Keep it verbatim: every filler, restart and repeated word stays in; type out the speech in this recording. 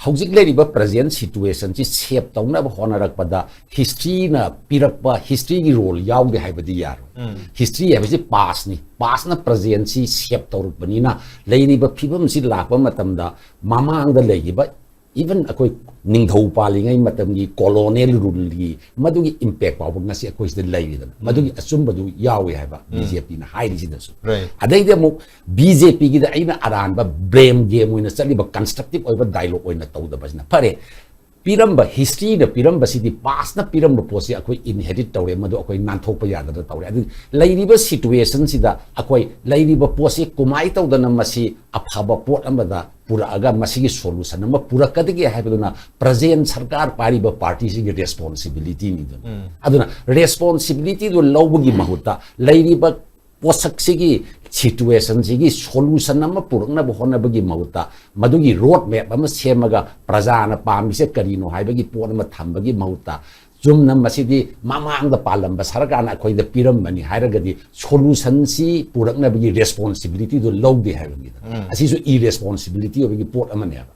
ꯍꯧꯖꯤꯛ ꯂꯩꯔꯤꯕ present situationꯁꯤ shape ꯇꯧꯅꯕ ꯍꯣꯠꯅꯔꯛꯄꯗ historyꯅ ꯄꯤꯔꯛꯄ historyꯒꯤ role ꯌꯥꯎꯗꯦ ꯍꯥꯏꯕꯗꯤ ꯌꯥꯔꯣꯏ꯫ History ꯍꯥꯏꯕꯁꯤ pastꯅꯤ, pastꯅ presentꯁꯤ shape ꯇꯧꯔꯛꯄꯅꯤꯅ ꯂꯩꯔꯤꯕ ꯐꯤꯕꯝꯁꯤ ꯂꯥꯛꯄ ꯃꯇꯝꯗ ꯃꯃꯥꯡꯗ ꯂꯩꯈꯤꯕ even ꯑꯩꯈꯣꯏ ꯅꯤꯡꯊꯧ ꯄꯥꯜꯂꯤꯉꯩ ꯃꯇꯝꯒꯤ colonial ruleꯒꯤ ꯃꯗꯨꯒꯤ impact ꯐꯥꯎꯕ ꯉꯁꯤ ꯑꯩꯈꯣꯏ ꯁꯤꯗ ꯂꯩꯔꯤꯗꯅ ꯃꯗꯨꯒꯤ ꯑꯆꯨꯝꯕꯗꯨ ꯌꯥꯎꯏ ꯍꯥꯏꯕ BJPꯅ ꯍꯥꯏꯔꯤꯁꯤꯗꯁꯨ꯫ Right. ꯑꯗꯩꯗꯤ ꯑꯃꯨꯛ BJPꯒꯤꯗ ꯑꯩꯅ ꯑꯔꯥꯟꯕ blame game ꯑꯣꯏꯅ ꯆꯠꯂꯤꯕ constructive ꯑꯣꯏꯕ dialogue ꯑꯣꯏꯅ ꯇꯧꯗꯕꯁꯤꯅ ꯐꯔꯦ꯫ ꯄꯤꯔꯝꯕ historyꯅ ꯄꯤꯔꯝꯕꯁꯤꯗꯤ pastꯅ ꯄꯤꯔꯝꯕ ꯄꯣꯠꯁꯤ ꯑꯩꯈꯣꯏ inherit ꯇꯧꯔꯦ, ꯃꯗꯨ ꯑꯩꯈꯣꯏ ꯅꯥꯟꯊꯣꯛꯄ ꯌꯥꯗꯅ ꯇꯧꯔꯦ꯫ ꯑꯗꯨ ꯂꯩꯔꯤꯕ situationꯁꯤꯗ ꯑꯩꯈꯣꯏ ꯂꯩꯔꯤꯕ ꯄꯣꯠꯁꯤ ꯀꯃꯥꯏ ꯇꯧꯗꯅ ꯃꯁꯤ ꯑꯐꯕ ꯄꯣꯠ ꯑꯃꯗ ꯄꯨꯔꯛꯑꯒ ꯃꯁꯤꯒꯤ solution ꯑꯃ ꯄꯨꯔꯛꯀꯗꯒꯦ ꯍꯥꯏꯕꯗꯨꯅ present ꯁꯔꯀꯥꯔ ꯄꯥꯏꯔꯤꯕ partyꯁꯤꯒꯤ responsibilityꯅꯤꯗꯅ꯫ ꯑꯗꯨꯅ responsibilityꯗꯨ ꯂꯧꯕꯒꯤ ꯃꯍꯨꯠꯇ ꯂꯩꯔꯤꯕ ꯄꯣꯠꯁꯛꯁꯤꯒꯤ situationꯁꯤꯒꯤ solution ꯑꯃ ꯄꯨꯔꯛꯅꯕ ꯍꯣꯠꯅꯕꯒꯤ ꯃꯍꯨꯠꯇ ꯃꯗꯨꯒꯤ road map ꯑꯃ ꯁꯦꯝꯃꯒ ꯄ꯭ꯔꯖꯥꯅ ꯄꯥꯝꯃꯤꯁꯦ ꯀꯔꯤꯅꯣ ꯍꯥꯏꯕꯒꯤ ꯄꯣꯠ ꯑꯃ ꯊꯝꯕꯒꯤ ꯃꯍꯨꯠꯇ ꯆꯨꯝꯅ ꯃꯁꯤꯗꯤ ꯃꯃꯥꯡꯗ ꯄꯥꯜꯂꯝꯕ ꯁꯔꯀꯥꯔꯅ ꯑꯩꯈꯣꯏꯗ ꯄꯤꯔꯝꯕꯅꯤ ꯍꯥꯏꯔꯒꯗꯤ solutionꯁꯤ ꯄꯨꯔꯛꯅꯕꯒꯤ responsibilityꯗꯨ ꯂꯧꯗꯦ ꯍꯥꯏꯕꯅꯤꯗ꯫ ꯑꯁꯤꯁꯨ irresponsibility ꯑꯣꯏꯕꯒꯤ ꯄꯣꯠ ꯑꯃꯅꯦꯕ꯫